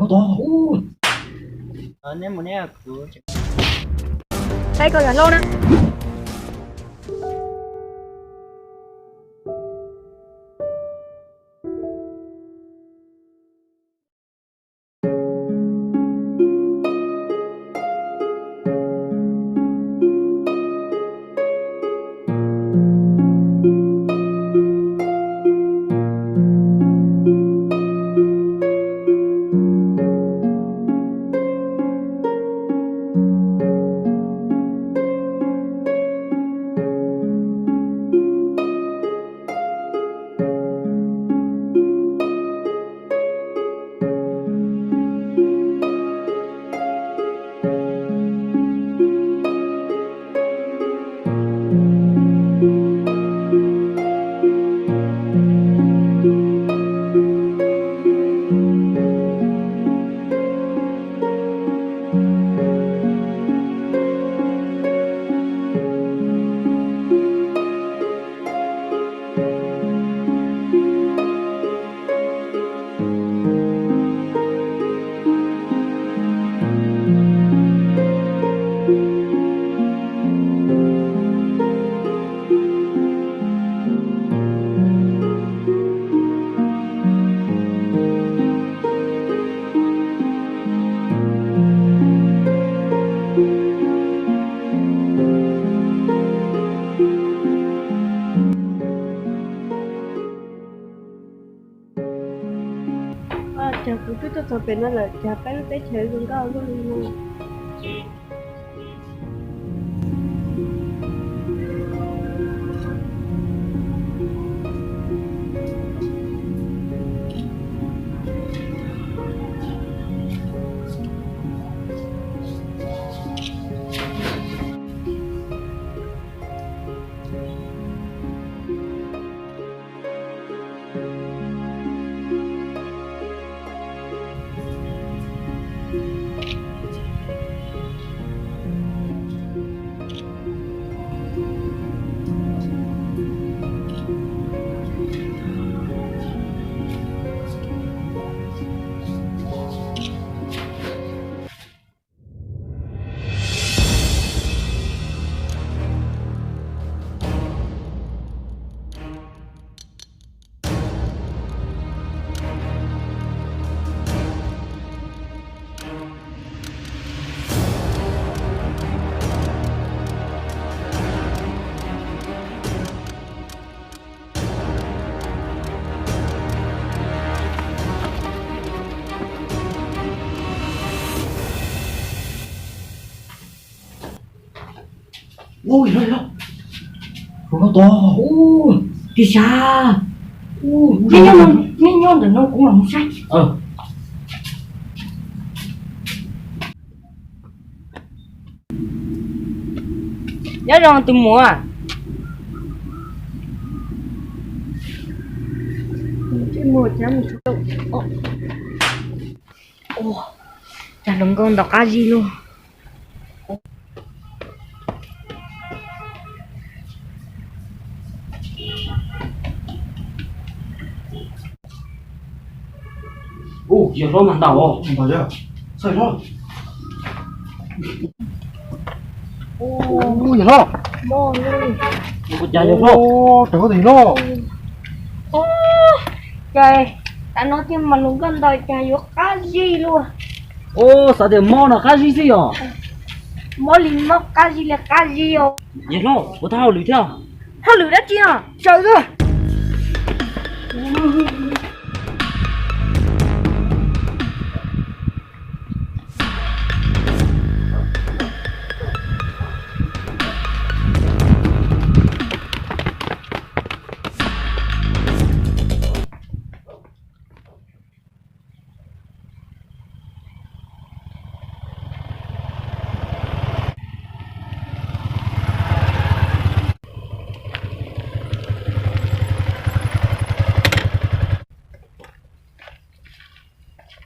Tod ub. Saib koj yog hlob na. Cas kuv twb tuaj txog pem no lawm, cas peb lub teb chaws zoo nkauj luaj li no. Ub, yog los, ub, no tod, ub, tij sa, ub, neb nyob ntawm no kuv mam mus saib. Nyob zoo tus muam. Cas hluas nkauj ntawd qab zib luaj. Ub, yawg hlob mas ntau os. Ntau yog. Saib hlob. Ub, yawg hlob. Ua cas yawg hlob? Raws koj tus yawg hlob. Ub, cas tam no thiaj mas hluas nkauj ntawd cas yuav qab zib luaj. Ub, xav tias mob no qab zib xwb yog. Mob li mob, qab zib li qab zib os. Yawg hlob, puas tau hauj lwm thiab? Hauj lwm dab tsi no, tsaws tuaj.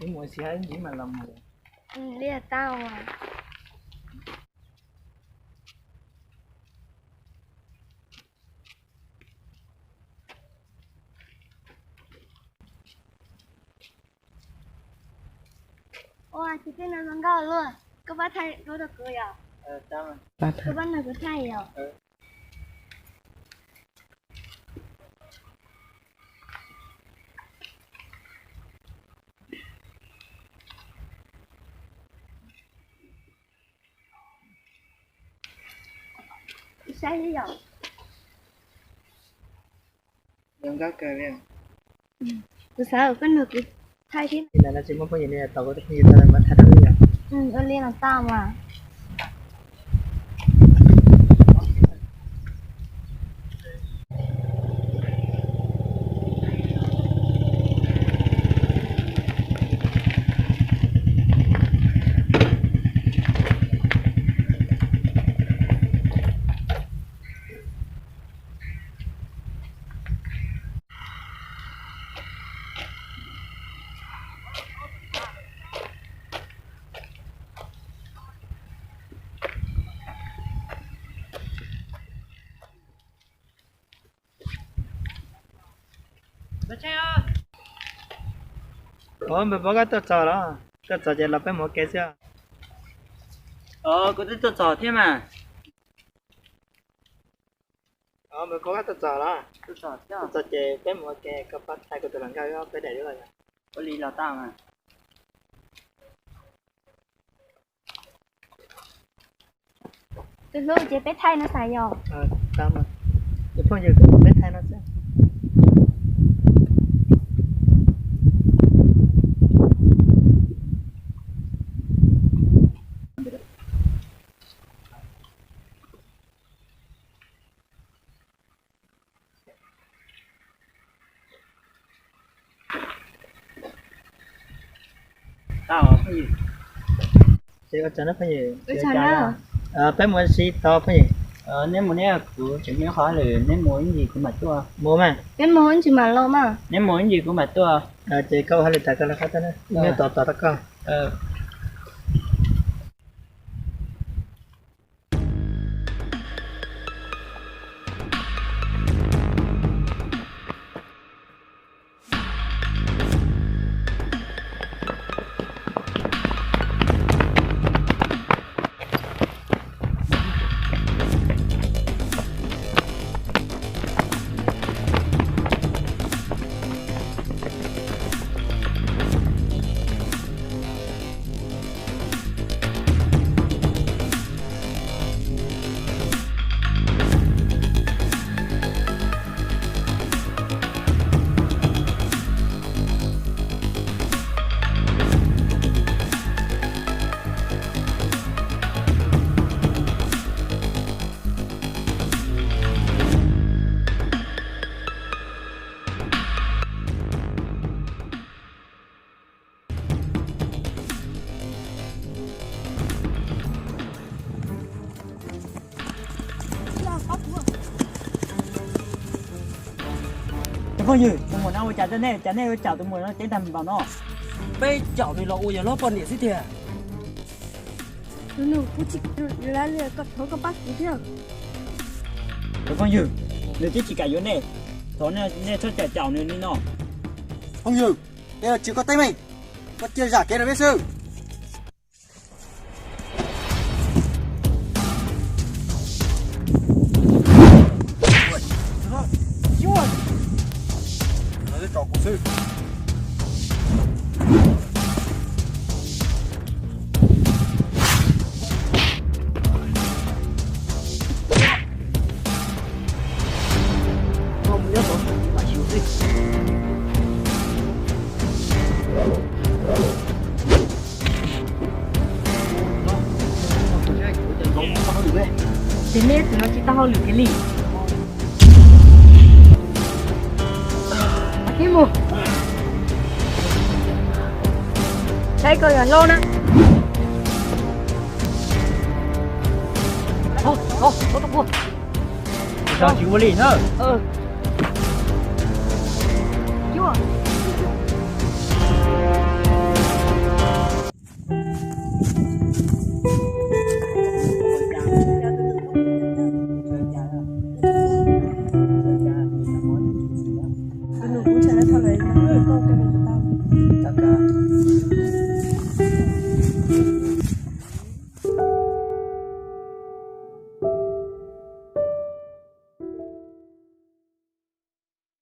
Ib mus ib ntsis mas los mus. Li tau. Ua, tsis tij no zoo nkauj luaj, koj pab thaij rau kuv yom? Koj pab nrog kuv thaij yom? Saib yom. Zoo nkauj kawg li. Kuv xav kom koj nrog kuv thaij thiab. Li ntawd no tsis muaj phooj ywg li, tos kuv tus phooj ywg tag lawm mam thaij rau wb yom. Ua li los tau mas. Ov, npawg Pov, koj tuaj txog los? Tuaj txog ces los peb mus ua ke xwb. Kuv twb tuaj txog thiab mas. Ov, npawg Pov, koj tuaj txog los? Tuaj txog ces peb mus ua ke, koj pab thaij kuv tus hluas nkauj peb daim duab los. Ua li los tau mas. Tus hlub, ces peb thaij no xwb yom? Tus phooj ywg, peb thaij no xwb. Ces ua tsaug nawb phooj ywg. Peb mus ua si tau phooj ywg. Neb mus neb, kuv tseem muaj qhov hauj lwm, neb mus ib ntsis kuv mam tuaj. Mus mas. Peb mus ib ntsis mam los mas. Neb mus ib ntsis kuv mam tuaj. Ces koj ua hauj lwm tas koj los qab tau na, neb tos tos rau koj. Cov phooj ywg, tus muam no ua cas rau nej, cas nej ua caum tus muam no ceev tag npaum no? Peb caum nws los ua yog hlob poj niam xwb tiag. Tus nus, kuv tsis kam yuav li, koj thov koj pab kuv thiab. Cov phooj ywg, nws twb tsis kam yuav nej, thov nej txhob caum caum nws li no. Phooj ywg, peb tsis koj teeb meej, koj cia zam kev rau peb xwb. Ces neb tsis tau hauj lwm kiag li. Saib koj yog hlob na. Tsis ua li na. Cuaj,